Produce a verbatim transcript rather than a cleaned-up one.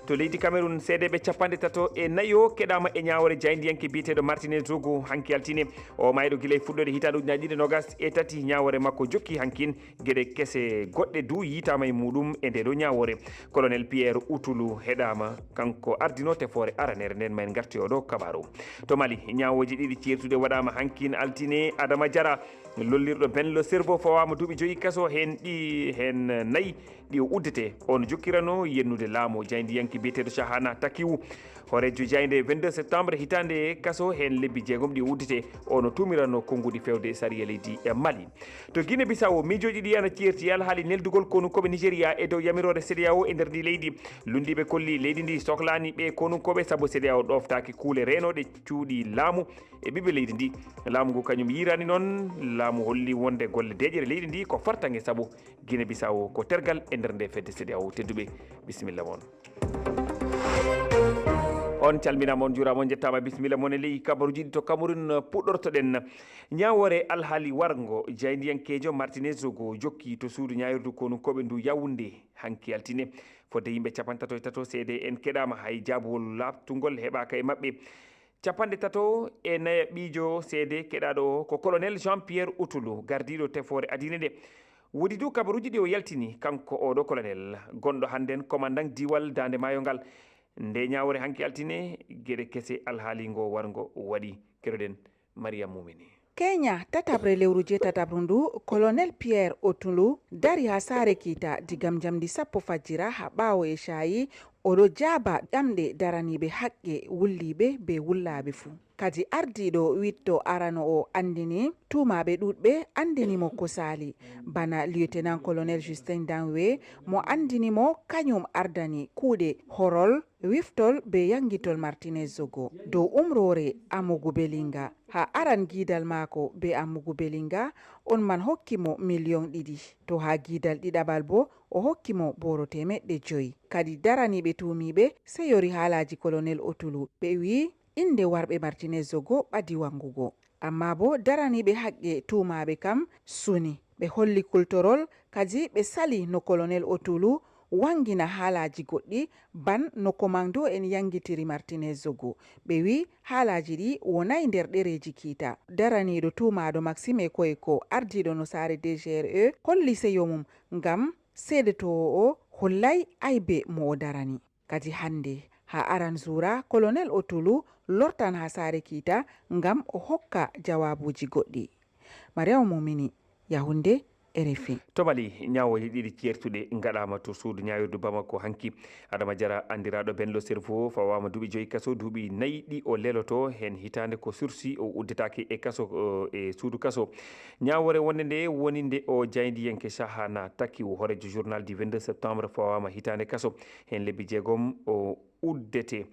To leydi Cameroun, seedeeɓe capanɗe tato e nayo keɗaama e ñaawoore jaayndiyanke biyeteeɗo Martinez Zogo hanki altine. O maayɗo gila e fuɗɗoode hitaande ujunaaji ɗiɗi e noogas e tati, ñaawoore makko jokki hankin. Geɗe kese goɗɗe du yiitaama e muuɗum e ndee ɗoo ñaawoore. Colonel Pierre Utulu heɗaama, kanko ardinoo tefoore aranere nden. Ma en ngartu e oo ɗoo kabaaru. To Mali, ñaawooji ɗiɗi ceertuɗe waɗaama hankin altine. Adama Jara, lollirɗo Benlo Servo, fawaama duuɓi joyi kaso, heen ɗi, heen nayi ɗi o uddete. On jokkirano yennude laamu. Jaayndiyanke biyeteeɗo Shahana Takiwu, hooreejo jaaynde vingt-deux septembre hitaande kaso, heen lebbi jeegom ɗi o uddete. Ono tuumirano konnguɗi fewde e sariya leydi e Mali. To Guinée Bissau, miijooji ɗi ana ceerti e alhaali neldugol konunkooɓe Nigeria e dow yamiroore CEDEAO e nder ndi leydi. Lunndiiɓe kolli leydi ndi soklaani ɓee konunkooɓe sabu CEDEAO ɗooftaaki kuule reenooɗe cuuɗi laamu e ɓiɓɓe leydi ndi. Laamu ngu kañum yiiraani noon. Laamu holli wonde golle deeƴere leydi ndi ko fartaŋŋe sabu Guinée Bissau ko tergal e nder nde fedde CEDEAO. Tedduɓe, bisimilla mon. On calminaama, on njuuraama, on njettaama, bisimilla mon e ley kabaruuji ɗi to Cameroun puɗɗortoɗen. Ñaawoore alhaali warngo, jaayndiyankeejo Martinez Zogo jokki to suudu ñaawirdu konunkooɓe ndu Yaoundé hanki altine. Fodde yimɓe capanɗe tato e tato seede en keɗaama, hay jaabowol laaɓtungol heɓaaka e maɓɓe. Capanɗe tato e nayaɓiijo seede keɗaaɗo o ko Colonel Jean Pierre Utulu, gardiiɗo tefoore adiine nde. Woodi du kabaruuji ɗi o yaltini, kanko oo ɗoo colonel, gonɗo hannden commandant diiwal Daande Maayo ngal. Nde ñaawoore hanki altine, geɗe kese alhaali ngo warngo waɗi. Keɗoɗen Mariam Mumini. Kenya, tataɓre lewru jeetatabru ndu, Colonel Pierre Otulu dari haa saare kiita digam njamndi sappo fajjira haa ɓaawo e caayi. Oɗo jaaba ɗamɗe daraniiɓe haqqe wulliiɓe be wullaaɓe fuu. Kadi ardiiɗo wiɗto arano o anndini tuumaaɓe ɗuuɗɓe, anndini mo ko saali. Bana Lieutenant Colonel Justin Danwe mo anndini mo kañum ardani kuuɗe horol, wiftol be yangitol Martinez Zogo dow umroore Amugu Belinga. Haa aran giidal maako be Amugu Belinga, on man hokki mo miliyon ɗiɗi. To haa giidal ɗiɗaɓal boo, o hokki mo booro teemeɗɗe joyi. Kadi daraniiɓe tuumiiɓe seyori haalaaji Colonel Otulu. Ɓe wi'i, innde warɓe Martinez Zogo ɓadi wangugo. Ammaa boo daraniiɓe haqqe tuumaaɓe kam suni. Ɓe holli kultorol, kadi ɓe sali no Colonel Otulu wangina haalaaji goɗɗi, ban no komando en yangitiri Martinez Zogo. Ɓe wi'i haalaaji ɗi wonaay nder ɗereeji kiita. Daraniiɗo tuumaaɗo Maxime Ekoeko, ardiiɗo no saare D G R E, holli seyo mum ngam seedetoowo o hollaay aybe mo o darani. Kadi hannde, haa aran zuura, Colonel Otulu lortan haa saare kiita ngam o hokka jawaabuuji goɗɗi. Mariama Mumini, Yaoundé, R F I. To Mali, ñaawooje ɗiɗi ceertuɗe ngaɗaama to suudu ñaawirdu Bamako hanki. Adama Jara, anndiraaɗo Benlo Servo, fawaama duuɓi joyi kaso, duuɓi nayi ɗi o leloto heen hitaande ko sursis, o uddetaake e kaso, o, e suudu kaso. Ñaawoore wonde nde woni nde o jaayndiyanke Shahana Takiwu, hooreejo journal du vingt-deux septembre, fawaama hitaande kaso, heen lebbi jeegom o uddete.